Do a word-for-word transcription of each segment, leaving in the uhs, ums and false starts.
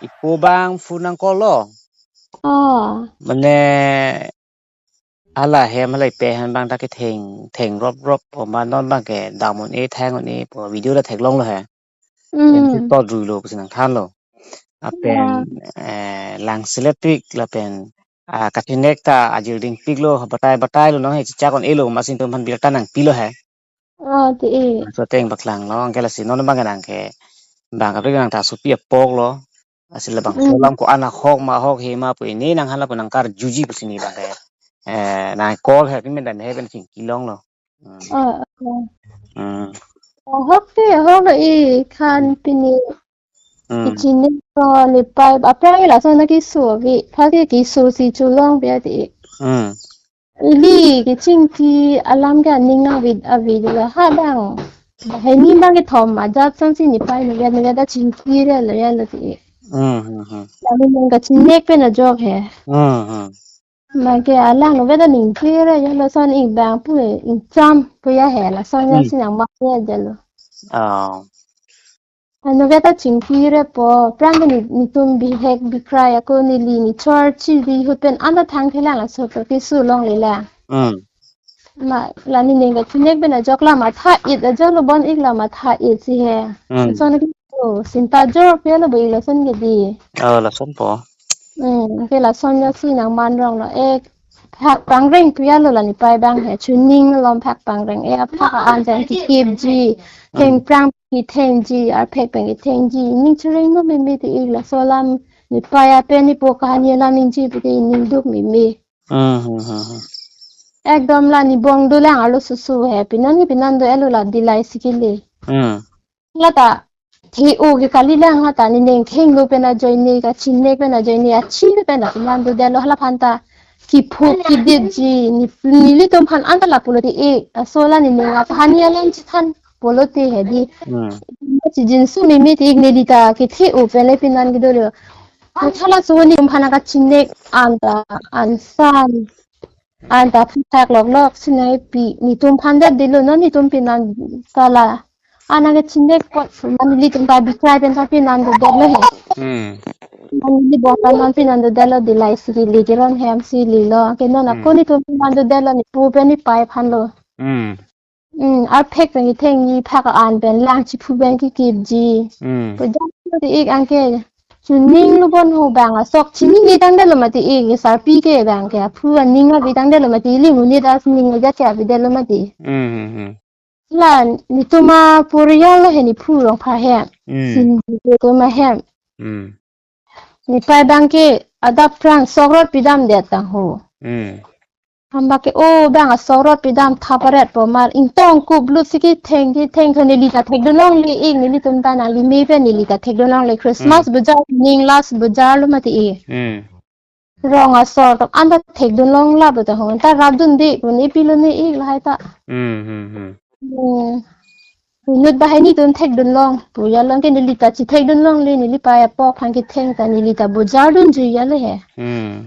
ipo abang phone nang call lo. Oh. Mane hala hem hala ipe aphan abang ta ketheng, theng rop rop, o ma non abang ke dam un-e, thang un-e pu video ta theklonglo he. Em si Mm. tot rui lo pusi nangthanlo. Lapen, Yeah. eh, lang selet pik lapen, ah, kachinek ta ajir ding piklo, batai batai lo nang he, chichak un-e lo, masi netum aphan birta nangpilo he. Oh, ti e. So ateng paklang lo, anke lasi non abang ke nang ke, bang kapri nang ta sopi apok lo. Lasi labangso Mm. alam ko-an ahok ma ahok he ma pu, ini nang hala pu nang karjuji pusi ne abang ke. Eh, nang call he, pini dan he pen chingki longlo. Mm. Oh, okay. Mm. Ahok te, ahok lo e, kan pini Mm. kechini ko ne pai, aphrang lason na keso ave, pha ke keso si cholong pi ati. Mm. Ili kechingki alam ke aning nang vid avid la ha dang. Hini abang kethom ajat son si ne pai ne vet ne vet ta chingki re lo ya lo ti. Hmm, hmm, hmm. Lalu nang kachinek pen ajok he. Hmm, hmm. Lake alang ne vet ta ningki re ya lason ik bang pu e, ik cham pu ya he, lason ya Hmm. si nang mak ya ja lo. Oh. Ano vet ta chingki re po, aphrang ke ne, netum bihek bikrai ako neli ne chor chiri ahut pen anta thang thelang laso to keso longle la. Mm. Ma, la nening kachinek pen ajok la matha-et ajok lo bon ik la matha-et si he. Mm. Lason ke, oh, sinta jor pe lo bo ik lason ke di. Oh, lason po. Mm, ke lason ya si nang man rong lo ek. Phak pangreng pu ya lo la ne pai abang he, chuning lom phak pangreng e, aphak an jan kikipji, Hmm. thengphrang kethengji, arphek pen kethengji, ning chureng no meme ti ik laso alam ne pai apen ne po kahani alam ningje pu te ning duk meme. Hmm, hmm, hmm, hmm. Ekdom la ne bong dolang arlo susu he, pinan ni pinan do elo la dilai si kele. Hmm. La ta, the-o ke kalilang ha ta, nening thenglo pen ajoine, kachinek pen ajoine, achi pen ta pinan dodetlo hala aphan ta, kiphuk kiditji, ne, nelitum aphan anta lapulo ti e, laso la nening aphan ni alam chethan pulo ti he di. Hmm. Chijinso meme ti ik neli ta, kethe-o pen le pinan kedo lo. Thala so netum aphan kachinek anta, ansan. Anta phak lok lok sinai pi netum aphan det dilo no netum pinan ta la. Ana kachinek pot man nelitum ta bikrai pen ta pinan dodetlo he. Hmm. Man neli bong ta non pinan dodetlo dilai si kele, keron hem si lelo. Ke non Hmm. ako netum pinan dodetlo ne pu pen ne pai aphan lo. Hmm. Hmm, arphek pen kethengji phak an pen lang chiphu pen kikipji. Hmm. Pu jam ti ik anke. Chuning lo bon ho bang asok chini le tang detlo mati ik, sarpi ke bang ke aphu aning abi tang detlo mati, ili monit as ning aja ke abi detlo mati. Hmm, hmm, hmm. La netum aporial lo he ne phu rong pha he. Hmm. Sin netum ahem. Hmm. Ne pai abang ke adap phrang sok rot pidam det tang ho. Hmm. Hamba ke o bang asok rot pidam thaparet po mar ingtong kup lut si ketheng ketheng tho neli ta thekdun longle ik, nelitum ta nangli me pen neli ta thekdun longle Christmas Hmm. bazaar ning last bazaar lo mati e. Hmm. Rong asor tok anta thekdun long la bo ta hong ta rapdun de pu ne pilo ne ik lahai ta. Hmm, hmm, hmm. Hmm. Inut bahai netum thekdun long pu ya long ke neli ta chethekdun longle, neli pai apok aphan ketheng ta neli ta bazaar dunji ya le he. Hmm.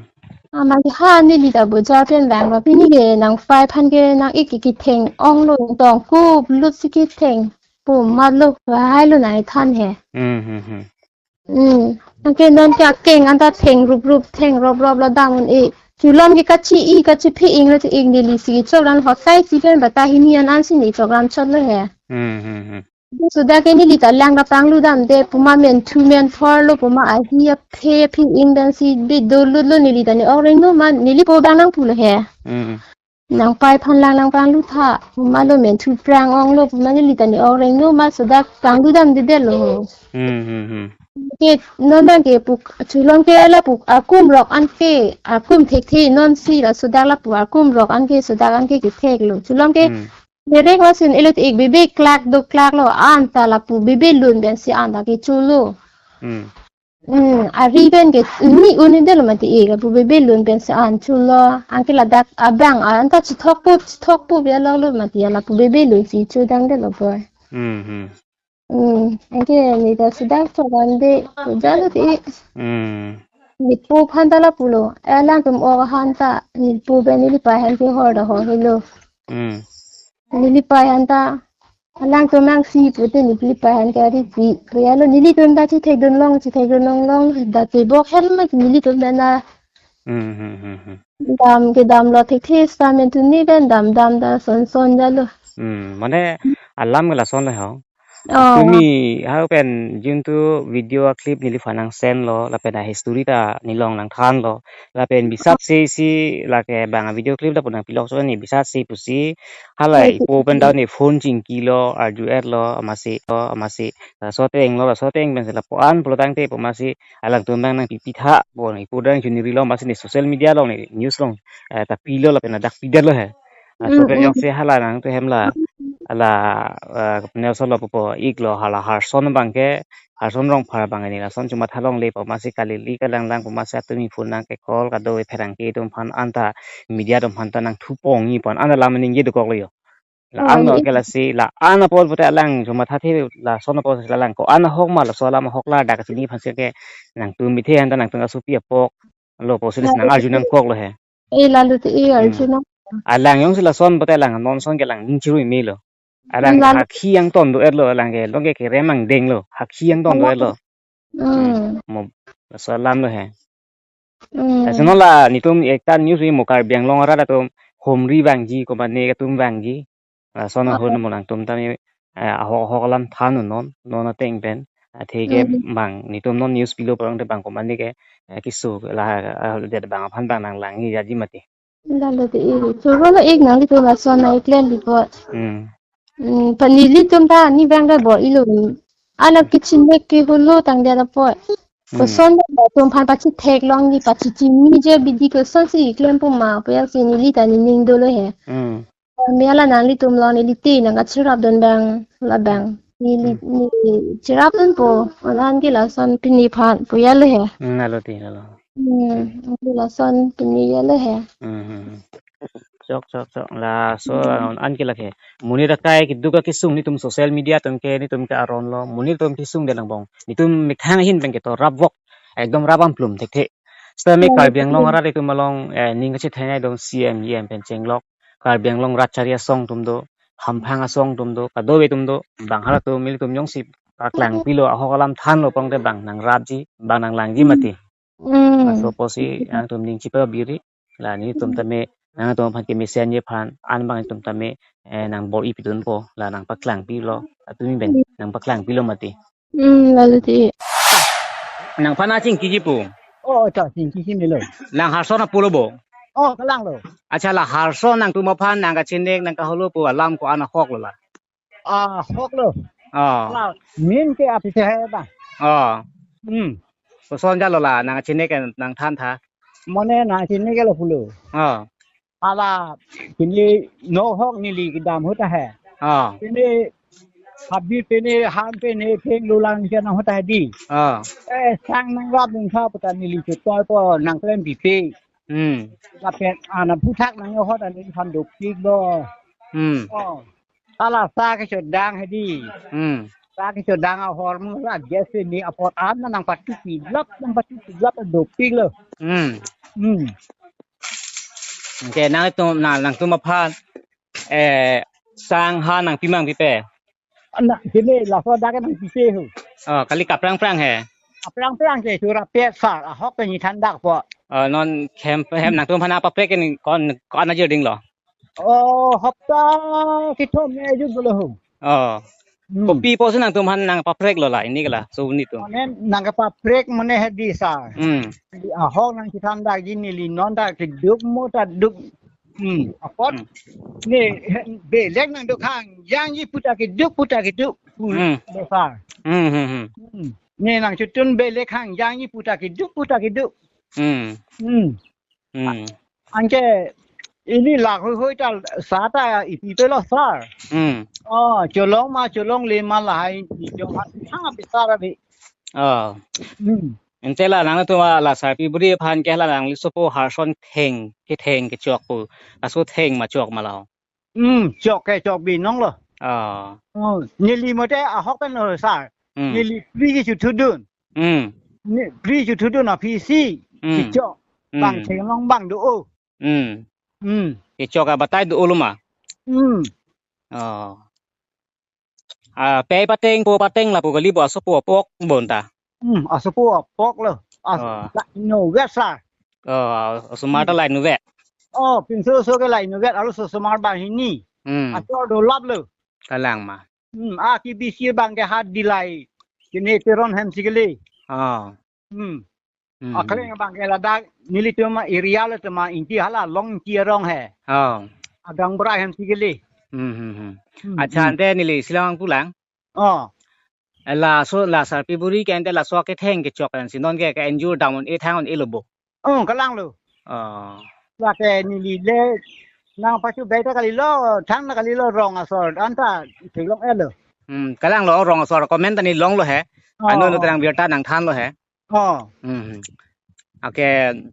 Ama ke ha neli ta bazaar pen vanglo pini ke nang pai aphan ke nang ik ke ketheng onglo tong kup lut si ketheng pu matlo lahai lo nai than he. Hmm, hmm, hmm. Hmm. Anke non ke akeng anta theng rup rup theng rop rop lo dam un-e. Chulom ke kachi-i kachiphe inglo ti ik neli si chokram hotai si pen bata hini an an si ne chokram chotlo he. Hmm, hmm, hmm. Suda ke neli ta lang ta panglu dam de puma menthu menphor lo puma ahi aphe aphi ing dan si bi dolut lo neli ta ne ok reng no ma neli po bang nang pulo he. Hmm. Nang pai aphan lang lang panglu tha puma lo menthu phrang onglo puma neli ta ne ok reng no ma suda panglu dam de detlo. Hmm, hmm, hmm. Ke non bang ke pu chulom ke lapu akum rok an ke akum thekthe non si la suda lapu akum rok an ke suda an ke ketheklo. Chulom ke Hmm. Derek lasin elo ti ik bebe klak do klak lo anta lapu bebe lun pen si anta kecho lo. Hmm. Hmm, ari pen ke ni un detlo mati ik lapu bebe lun pen si an cho lo. Anke ladak abang anta chithok pup chithok pup ya lo lo mati ya lapu bebe lun si chodang detlo boy. Hmm, hmm. Hmm, anke ne ta sudak chokram de, pu ja lo ti. Hmm. Nepo aphan ta lapulo. Alangtum ok aphan ta, nepo pen neli pai aphan ke hor ta hor helo. Hmm. Neli pai aphan ta, Alangtum nangsi pute neli phan kari pi. Kaya lo nelitum ta chethekdun long, chethekdun long long, dak tebok hem ma nelitum ta na Hmm, hmm, hmm, hmm. Dam kedam lo thekthe sita men tuni pen dam dam ta son son jalo. Hmm, mane alam ke lason le ho. Oh. Tumi ha pen jun tu video a clip neliphan nang send lo, lapen a history ta nelong nangthan lo, lapen bisat si si lake bang a video clip ta pu nangpilok so ne bisat si pusi halai Hai, ipo pen down ne phone chingki lo, arju et lo, amatsi lo, amatsi. Laso ateng lo, laso ateng pen si lapu-an pulo tangte pu amatsi alangtum bang nangpipi tha, bon ipo dang juni ri lo amatsi ne social media along ne news along, eh, ta pilo lapen dak pidet lo he. Ah, Mm, so pen mm. Jongsi hala nangtum hem la, ala, eh, kapne so lo pupo ik lo hala Harson bang ke, Harson Rongphar bang ne lason chomatha longle pu amatsi kali li kalang lang pu amatsi atumi phone nang ke call kado e pherangke atum aphan anta media atum aphan ta nangthu pong-i pon anta lam ningje dokok lo yo. La Oh, an lo ye. Ke lasi, la an apot pute alang chomathathe lason apot si la lang ko-an ahok ma laso alam ahok la dak chini aphan si ke nangtum mithe anta nangtum asopi apok lo pusi La nang arju nangkok lo he. Eh, lalo te eh, Hmm. Arju nang. Alang jongsi lason pute alang non son ke alang ning chirui me lo. Alang Hmm, lalo. Hakhi angton do et lo, alang ke long ke kerem angdeng lo, hakhi angton do et lo. Hmm. Hmm. Mo laso alam lo he. Hmm. Lason la netum ekta news ri mo Karbi Anglong arat atum homri vangji, komane atum vangji. Lason Oh. Ahut mo nangtum tame, eh, ahok ahok alam than non, non ateng pen. Athe ke Hmm. Bang netum non news pilo parong te bang komane ke, eh, keso la, eh, det bang aphan bang nanglangji jaji mati. Lalo te eh. Choro lo ik nanglitum lason nangklem pi apot. Hmm. Hmm, pa nelitum ta ne bang ta bor-ilo. Anak kechin mek ke holo tangdet apot. Hmm. Koson ta atum aphan pachethek longji pachechini je bidi kosonsi klem pu ma pu ya si neli ta nening dolo he. Hmm. Mia la nanglitum along neli te nang kachirapdun bang labang. Neli, Hmm. Neli chirapdunpo. Anan ke lason pini aphan pu ya lo he. Hmm, lalo te, lalo. Hmm, Hmm. Neli lason pini ya lo he. Hmm, hmm, hmm. Chok, chok, chok. Laso Hmm. An ke lake. Monit akai keduk akesung netum social media atum ke netum ke aron lo. Monit atum kesung de lang bong. Netum methang ahin pen ke to rap vok. Ekdom rap amplum thekthe. Sita me Hmm. Karbi Anglong arat atum along, eh, ning kachetheng atum C M, E M pen chenglok. Karbi Anglong rat chari asong atum do, hamphang asong atum do, kadokave atum do, bang halatum nelitum jongsi paklang pilo, ahok alam thanlo pangte bang nangrapji, bang nanglangji mati. Hmm. Laso apotsi nangtum ning chipabiri, la netum tame, nangtum aphan kemesenji aphan, an bang netum tame, eh, nangbor-i pidunpo, la nangpaklang pilo, atumi pen, nangpaklang pilo mati. Hmm, lalo te. Nangphan nangchingkiji pu. Oh, ta chingkiji melo. Nang Harson apo lo bo. Oh, kalang lo. Acha la Harson nangtum aphan nang kachinek nang kaholo pu alam ko-an ahok lo la. Ahok lo. Oh. La, min ke api se hai ba. Oh. Hmm. Koson jalo la nang kachinek nangthan tha. Mane nangchinek lo pulo. Oh. Hala, pini no ahok neli kedam ahut ahe. Ah. Pini habit pini han pini pheng lulang jan ahut ahe di. Ah. Eh, sang nangrapdun tha puta neli chutoi po nangklem pipe. Hmm. Lapen ana aphuthak nang ahut ani phan dopik lo. Hmm. Oh. Hala sa kechodang he di. Hmm. Sa kechodang ahormu la gas ni apot an nangpatupi lap nangpatupi lap dopik lo. Hmm. Hmm. Anke nangtum nang nangtum aphan, eh, sang ha nangpi ma nangpipe? Na, kene laso dak nangpipe ho. Oh, kali kaprang prang he. Kaprang prang ke sura pet sar ahok ke ni thandak po. Oh, non hem hem nangtum aphan paprek ke ni kon kon aja ding lo. Oh, hopta kethom ne jut bolo ho. Oh. Hmm. Kopi apotsi nangtum aphan nangpaprek lo la ini ke la so netum. Mane nangpaprek mane he di sar. Hmm. Di ahok nangchethan dak ji neli non ta keduk mo ta duk. Hmm. Apot. Hmm. Ne belek nangduk hangjangji puta keduk puta keduk. Hmm. Lo sar. Hmm, hmm, hmm. Hmm. Ne nangchotun belek hangjangji puta keduk puta keduk. Hmm. Hmm. Hmm. Anke ini lahui hui ta sa ta ipi pe lo sar. Hmm. Oh, cholong ma cholongle ma lahai ni jong ha thang api sar abi. Oh. Hmm. Ante la nangtum la sarpi buri aphan ke la nangli sopo Harson theng ketheng kechok pu. Laso theng ma chok ma lo. Hmm, chok ke chok binong lo. Oh. Oh, neli mote ahok pen lo sar. Hmm. Neli pri ke chuthudun. Hmm. Ni pri chuthudun aphi si. Hmm. Kechok. Hmm. Bang thenglong bang do o. Hmm. Hmm. Kechok abatai do o lo ma. Hmm. Oh. Ah, pei pateng, po pateng lapu kali bo, asopo apok bonta. Hmm, asopo apok lo. As-, Oh. La inutvet sar. Oh, osomar ta la inutvet. Oh, pinso oso ke la inutvet, arloso osomar banghini. Hmm. Asor dolap lo. Kalang ma. Hmm, a kebisi abang ke ha Dillai. Kene Teron hem si kali. Oh. Hmm. Hmm, Akleng hmm. abang ke ladak nelitum area lo tema Ingti hala Longti arong he. Oh. Agang bra hem si kali. Hmm, hmm, hmm. Hmm, Accha, hmm. ante neli silang pulang. Oh. Laso la sarpi buri ke ante laso ketheng kechok ansi non ke ke-enjur dam un-e thang un-e lo bo. Oh, kalang lo. Oh. Lake neli le nangpachu beta kali lo, thang na kali lo rong asor, anta theklong-et lo. Hmm, kalang lo rong asor comment ta neli longlo he. Oh, Ano lo oh. terang birta nangthanlo he. Oh. Hmm. Okay,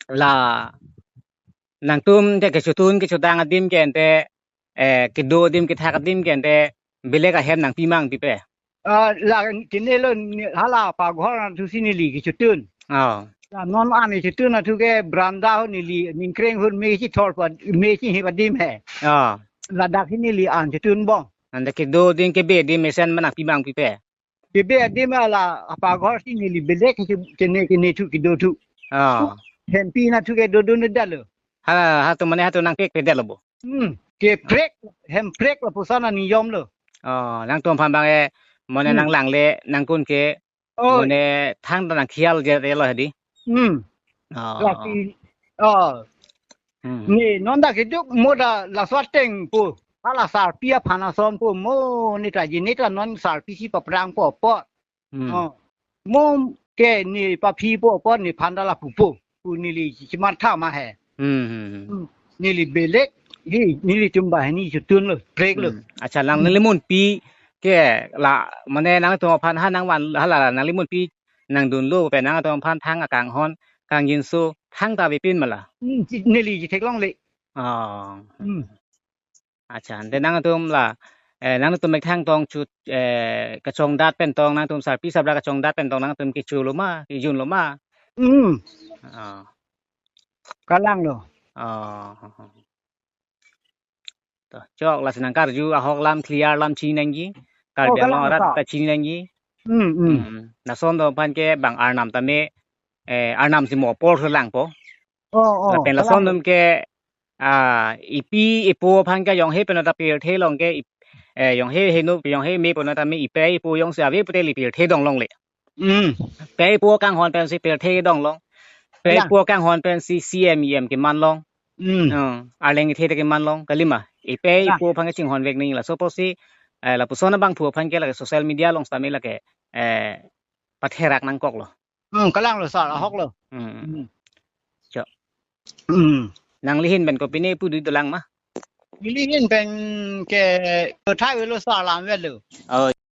la nangtum te kechotun kechotang adim ke ante, eh, kedo adim kethak adim ke ante belek ahem nangpi mang pipe. Ah, la kene lo ni-, hala paghor athu si neli kechotun. Oh. La non an kechotun athu ke branda ho neli ningkreng hur me chithor pa me chihi pa adim he. Oh. Ladak hi neli an chotun bom. Ante kedo adim kebe adim mesen ma nangpi mang pipe. Kebe adim la apaghor si neli belek ke, kene kene thu kedo thu. Ah. Hempi na thu ke dodun dalo. Ha, ha to mane ha to nangpek pe dalo bo. Hmm, ke prek, hem prek lapuson aniyom lo. Oh, nangtum aphan bang e, mane Hmm. nanglang le, nangkun ke, Oh. mane thang ta nangkhial je lo hedi. Hmm. Oh. Lasi, oh. Hmm. Ni non ta kejok mo ta laso ateng pu. Hala sarpi aphan ason pu mo ni ta ji ni ta non sarpi si paprang po po. Hmm. Oh. Mo ke ni paphi po po ni phan ta la pupo. Pu neli chimatha ma he. Hmm, hmm, hmm. Hmm. Neli belek hi nelitum banghini chotun lo, prek lo. Hmm. Accha, lang Hmm. nangli munpi ke la mane nangtum aphan ha nangvan hala nangli munpi nangdunlo pe nangtum aphan thang akanghon kangjinso thang ta avepin ma la. Hmm, chi-, neli chitheklongle. Oh. Hmm. Accha, ante nangtum la, eh, nangtum methang tong chut, eh, kachongdat pen tong nangtum sarpi sabra kachongdat pen tong nangtum kecho lo ma, kejun lo ma. Hmm. Oh. Kalang lo. Oh. To, chok lasi nangkarju ahok alam clear alam chini nangji. Karbi Oh, Anglong kalang arat ta. ta chini nangji. Hmm, hmm. Hmm. Lason atum aphan ke bang arnam tame, eh, arnam si mo apor selang po. Oh, oh, Lapen lason kalang. atum ke, ah, ipi ipo aphan ke jonghe pen ta pirthe along ke ip-, eh, jonghe heno jonghe me pen ta me ipei ipo jongsi ave pute ili pirthe dong longle. Hmm. Pei ipo kanghon pensi pirthe dong long. Pei Kalang. ipo kanghon pensi C M E M keman long. Hmm. Hmm. Arleng ithe te keman long kalima. Ipei Kalang. ipo aphan ke chinghon vek nangji laso apotsi, eh, lapuson abangphu aphan ke lake social media along sitame lake, eh, patherak nangkok lo. Hmm, kalang lo sir, ahok lo. Hmm. Hmm. Chok. Hmm. Nangli ahin pen kopine pu dui dolang ma? Neli ahin pen ke kethai lo sir lam vet lo. Oh.